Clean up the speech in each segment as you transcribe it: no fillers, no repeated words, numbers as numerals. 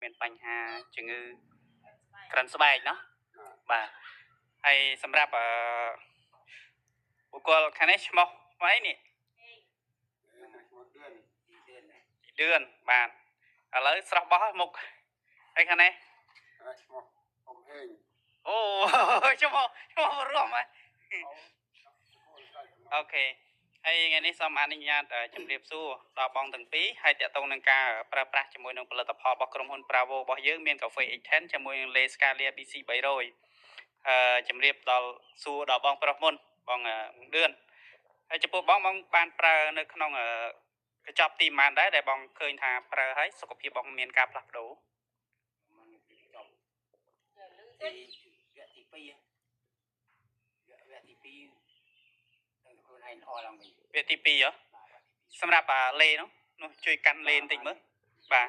មានបញ្ហាជំងឺក្រិនស្បែកណោះបាទហើយសម្រាប់អឺបុគ្គលខាងនេះឈ្មោះឈ្មោះអីនេះឌឿនបាទឥឡូវស្រស់បោះហើយមុខហើយខាងនេះ ឈ្មោះអ៊ំហេង អូឈ្មោះឈ្មោះរួមហ៎ OK ហើយថ្ងៃនេះសូមអនុញ្ញាតជម្រាបសួរដល់បងទាំងពីរហើយតាក់ទងនឹងការប្រើប្រាស់ជាមួយនឹងផលិតផលរបស់ក្រុមហ៊ុន Bravo របស់យើងមានកាហ្វេ X10 ជាមួយនឹង Le Scalia BC 300អឺជម្រាបដល់សួរដល់បងប្រុសមុនបងឌឿនហើយចំពោះបងបងបានប្រើនៅក្នុងកញ្ចប់ទីប៉ុន្មានដែរដែលបងឃើញថាប្រើហើយសុខភាពបងមានការផ្លាស់ប្ដូរ ចប់ទីវគ្គទី2វគ្គទី2នឹងខ្លួនឯងល្អឡើងវិញ វគ្គទី2ហ៎សម្រាប់អាលេនោះនោះជួយកាន់លេបន្តិចមើលបាទ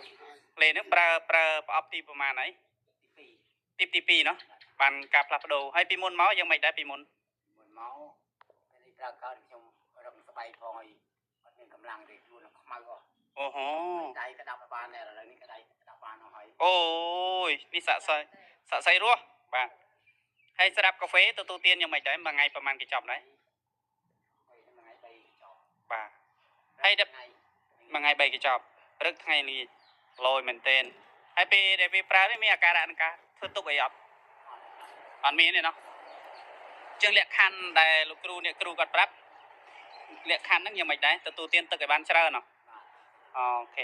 លេនោះប្រើប្រើប្រអប់ទីប្រហែលហើយ ទី ទីទី2ណោះបានការផ្លាស់ប្ដូរហើយពីមុនមកយ៉ាងម៉េចដែរពីមុន 2មុនមកពេលនេះប្រើកើតខ្ញុំរឹងស្បែកផងហើយអត់មានកម្លាំងទេខ្លួនខ្មៅអស់ អូហូ ដៃក្តាប់បានដែរឥឡូវនេះក្តៃក្តាប់បានអស់ហើយ អូយនេះសាក់សៃសាក់សៃរស់បាទហើយស្រាប់កាហ្វេទទួលទានយ៉ាងម៉េចដែរមួយថ្ងៃប្រហែលកញ្ចប់ដែរ ហើយមួយថ្ងៃ3កញ្ចប់ បាទហើយដល់ ថ្ងៃ មួយថ្ងៃ3កញ្ចប់ព្រឹកថ្ងៃនេះលយមែនទែនហើយពេលដែលវាប្រើនេះមានអាការៈនឹងការធ្វើទុកអីអត់អត់មានទេណោះជាងលក្ខខណ្ឌដែលលោកគ្រូអ្នកគ្រូគាត់ប្រាប់លក្ខខណ្ឌហ្នឹងយ៉ាងម៉េចដែរទទួលទានទឹកឲ្យបានច្រើនណោះ OK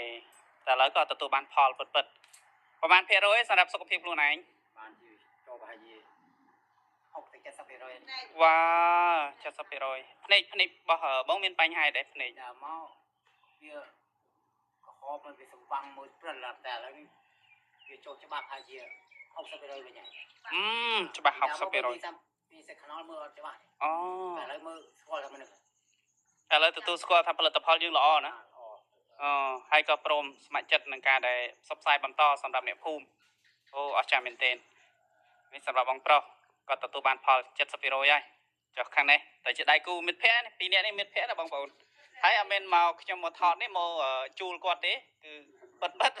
តែឥឡូវក៏ទទួលបានផលពិតពិតប្រហែលភាគរយសម្រាប់សុខភាពខ្លួនឯង បានជាចូលប្រហែលជា60ទៅ70% វ៉ា70%ភ្នែកភ្នែករបស់បងមានបញ្ហាដែរភ្នែក ដើមមកវាក្រហមมันវាស្វាំងមួយព្រិលតែឥឡូវនេះវាចូលច្បាប់ហើយជា60%វិញហើយ អឺច្បាស់60% ពីសេខ្នល់មើលអត់ច្បាស់ អូ តែឥឡូវមើលស្គាល់ថាមនុស្ស តែឥឡូវទទួលស្គាល់ថាផលិតផលយើងល្អណា ល្អ អូហើយក៏ព្រមស្ម័គ្រចិត្តនឹងការដែលផ្សព្វផ្សាយបន្តសម្រាប់អ្នកភូមិអូអស្ចារ្យមែនទែននេះសម្រាប់បងប្រុសក៏ទទួលបានផល70%ហើយចុះខាងនេះតែជាដៃគូមិត្តភ័ក្តិនេះពីរនាក់នេះមិត្តភ័ក្តិណាបងប្អូនហើយអត់មានមកខ្ញុំមកថតនេះមកជួលគាត់ទេគឺពិតពិត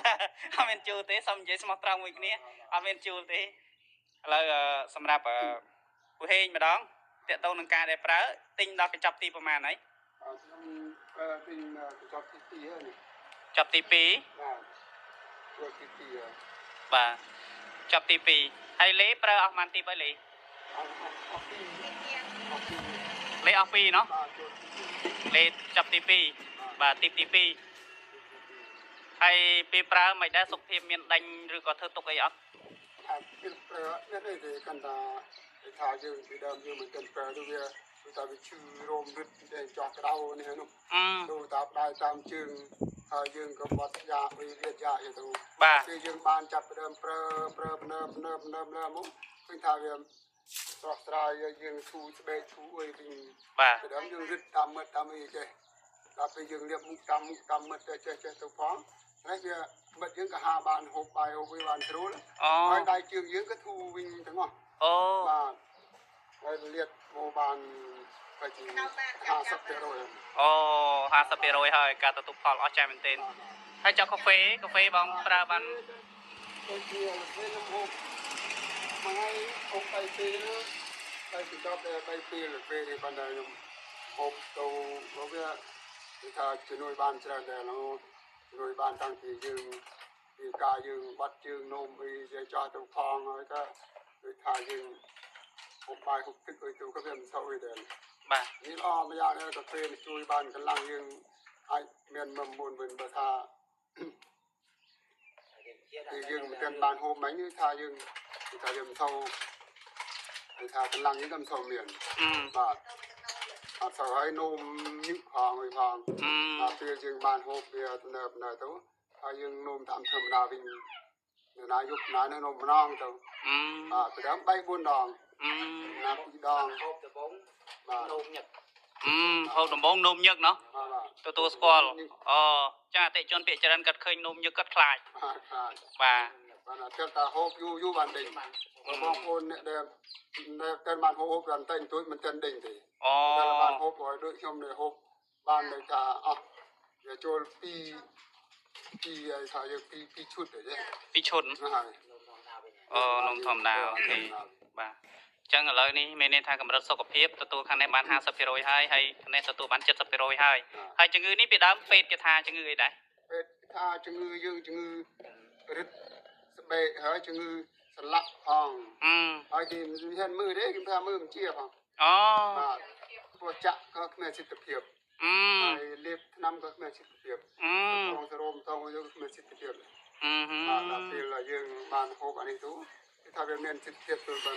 អត់មានជួលទេសូមនិយាយស្មោះត្រង់មួយគ្នាអត់មានជួលទេឥឡូវសម្រាប់ពូហេងម្ដងតកតងនឹងការដែលប្រើទិញដល់កញ្ចប់ទីប្រហែលហើយ ខ្ញុំប្រើទិញកញ្ចប់ទី2ហើយនេះ ចប់ទី2 បាទចូលទី2ហើយ បាទចប់ទី2ហើយលេប្រើអស់ប៉ុន្មានទីបើលេ អស់អស់ពីអស់ពី លេអស់2ណោះ បាទចូលទី លេចប់ទី2បាទទីទី2ហើយពេលប្រើមិនដែរសុខភាពមានដាញ់ឬក៏ធ្វើទុកអីអត់ អាពេលប្រើមានអីទេកាន់តែថាយើងពីដើមយើងមិនទាន់ប្រើទៅវាគឺថាវាឈឺរោមរឹតតែចោះក្តៅនេះនោះ អឺ ទៅតាមដៃតាមជើងហើយយើងក៏បត់យ៉ាអីលាយ៉ាអីទៅ បាទ ពេលយើងបានចាប់ដើមប្រើប្រើភ្នើភ្នើភ្នើភ្នើមកឃើញថាវាស្រស់ស្រាយយើងធូរស្បែកធូរអីវិញ បាទ ពីដើមយើងរឹតតាមមិត្តតាមអីចេះដល់ពេលយើងលាបមុខតាមមុខតាមមិត្តចេះចេះចេះទៅផងហើយវាមិត្តយើងក៏ហាបានហូបបាយហូបអីបានស្រួល អូ ហើយដៃជើងយើងក៏ធូរវិញទាំងអស់ អូ បាទហើយលាបមកបានទៅជា50% អូ50%ហើយការទទួលផលអស្ចារ្យមែនទែនហើយចុះកាហ្វេកាហ្វេបងប្រើបាន ដូចជាពេលខ្ញុំហូបមួយថ្ងៃហូបបាយពេលតែពីចប់តែបាយពេលពេលនេះបានតែខ្ញុំហូបទៅមកវាគឺថាជំនួយបានច្រើនដែរនោះជំនួយបានតាំងពីយើងពីការយើងបាត់ជើងនោមអីជាចោះទៅផងហើយក៏ដូចថាយើងហូបបាយហូបទឹកអីទៅក៏វាមិនសូវអីដែរ បាទ នេះល្អម្យ៉ាងដែរកាហ្វេនេះជួយបានកម្លាំងយើងអាចមានមុំមុនវិញបើថា គឺយើងមិនទាន់បានហូបមិញគឺថាយើងគឺថាយើងមិនសូវគឺថាកម្លាំងនេះក៏មិនសូវមាន អឺ បាទអត់សូវហើយនោមញឹកផងអីផង អឺ ដល់ពេលយើងបានហូបវាទៅនៅទៅហើយយើងនោមតាមធម្មតាវិញនៅណាយប់ណានៅនោមម្ដងទៅ អឺ បាទពីដើម3 4ដង អឺ ណា2ដង ហូបដំបង បាទ នោមញឹក អឺហូបដំបងនោមញឹកណោះ បាទបាទ ទទួលស្គាល់អូចាអតិជនពាក្យច្រើនគាត់ឃើញនោមញឹកគាត់ខ្លាច បាទខ្លាច បាទ បាទតែតែហូបយូរយូរបានដេញបងប្អូនអ្នកដែលដែលបានហូបបានតែទួយមិនទាន់ដេញទេ អូ តែបានហូបឲ្យដូចខ្ញុំនេះហូបបានដូចថាអស់វាចូល2 ពីថាយើងពីពីឈុតទេ ពីរឈុត ហ្នឹងហើយ នំធម្មតាវិញ អូនំធម្មតា OK បាទអញ្ចឹងឥឡូវនេះមានន័យថាកម្រិតសុខភាពទទួលខាងនេះបាន50%ហើយហើយខាងនេះទទួលបាន70%ហើយហើយជំងឺនេះពីដើមពេទ្យគេថាជំងឺអីដែរ ពេទ្យថាជំងឺយើងជំងឺរឹតស្បែកហើយជំងឺសន្លាក់ផង អឺ ហើយគេមិនហ៊ានមើលទេគេថាមើលមិនជាផង អូ បាទព្រោះចាក់ក៏គ្មានសិទ្ធិភាព អឺ ហើយលេបថ្នាំក៏គ្មានសិទ្ធិភាព អឺ តងសរោមតងយើងគ្មានសិទ្ធិភាព អឺ បាទដល់ពេលយើងបានហូបអានេះទៅគេថាវាមានសិទ្ធិភាពទៅបាន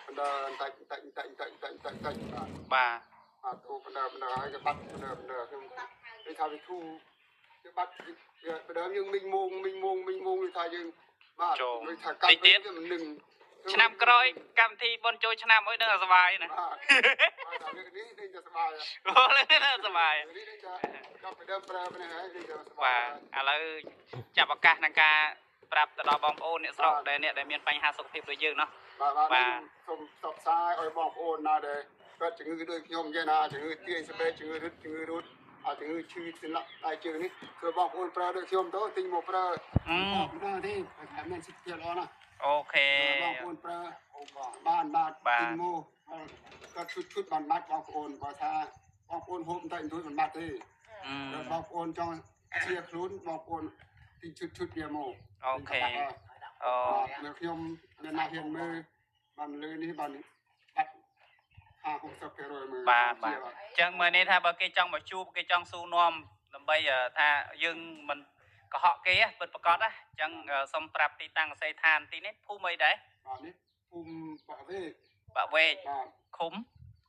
បណ្ដាតិចតិចតិចតិចតិចតិចតិចបាទ បាទ បាទទូបណ្ដាបណ្ដាហើយក៏បាត់បណ្ដាបណ្ដាខ្ញុំគេថាវាធូរវាបាត់វាបណ្ដាយើងមីងមងមីងមងមីងមងគេថាយើងបាទគេថាកាត់វាមិននឹង ឆ្នាំក្រោយកម្មវិធីបុណ្យចូលឆ្នាំអុយដឹងតែសប្បាយណា បាទបាទថានេះនេះจะសប្បាយ អូដឹងសប្បាយ នេះនេះจะចាប់ពីដើមប្រើប៉ុណ្ណេះហើយនេះจะសប្បា បាទ យ ឥឡូវចាប់ឱកាសក្នុងការប្រាប់ទៅដល់បងប្អូនអ្នកស្រុកដែលអ្នកដែលមានបញ្ហាសុខភាពដូចយើងเนาะ បាទបាទសូមផ្សព្វផ្សាយឲ្យបងប្អូនណាដែលកើតជំងឺដូចខ្ញុំយ៉ាងណាជំងឺទាញស្បែកជំងឺរឹតជំងឺរូតអាជំងឺឈឺសន្លាក់ដៃជើងនេះគឺបងប្អូនប្រើដូចខ្ញុំទៅទិញមកប្រើ អឺ មិនដល់ទេតែមានសិទ្ធិភាពល្អណាស់ OK បងប្អូនប្រើបានបាទទិញមកគាត់ឈុតឈុតបានបាត់បងប្អូនបើថាបងប្អូនហូបតែជួយមិនបាត់ទេ អឺ បងប្អូនចង់ជាខ្លួនបងប្អូនទិញឈុតឈុតវាមក OK អូ បាទខ្ញុំនៅណាហ៊ានមើលបានលឺនេះបានបាត់50 60%មើល បាទបាទអញ្ចឹងមើលនេះថាបើគេចង់មកជួបគេចង់សួរនាំដើម្បីថាយើងមិនកុហកគេពិតប្រកបណាអញ្ចឹងសូមប្រាប់ទីតាំងអាស័យដ្ឋានទីនេះភូមិអីដែរ បាទនេះភូមិបាក់វេ បាក់វែក បាទ ឃុំ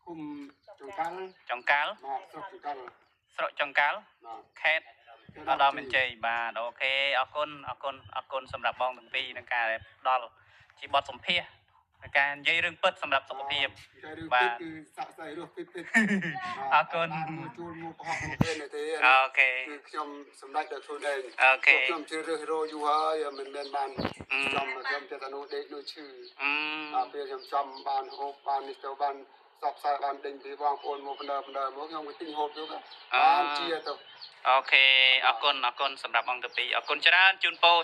ឃុំចង្កាល់ ចង្កាល់ បាទស្រុកចង្កាល់ ស្រុកចង្កាល់ បាទ ខេត្តឧត្តរមានជ័យបាទ OK អរគុណអរគុណអរគុណសម្រាប់បងទាំងពីរក្នុងការផ្ដល់ជាបទសម្ភាសន៍ក្នុងការនិយាយរឿងពិតសម្រាប់សុខភាព តែរឿងពិតគឺសាក់សៃរស់ពិតពិត អរគុណ មកជួលមកកុហកមកពេលនេះទេ OK គឺខ្ញុំសម្ដេចដល់ខ្លួនឯង OK ខ្ញុំជ្រើសរើសរយូរហើយមិនមែនបាន អឺ ចំខ្ញុំចេះតែនោះដេកនោះឈឺ អឺ ដល់ពេលខ្ញុំចំបានហូបបាននេះទៅបានសបផ្សាយបានដេញពីបងប្អូនមកបណ្ដើបណ្ដើមកខ្ញុំក៏ទិញហូបទៅបានជាទៅ OK អរគុណអរគុណសម្រាប់បងទាំងពីរអរគុណច្រើនជូនពរ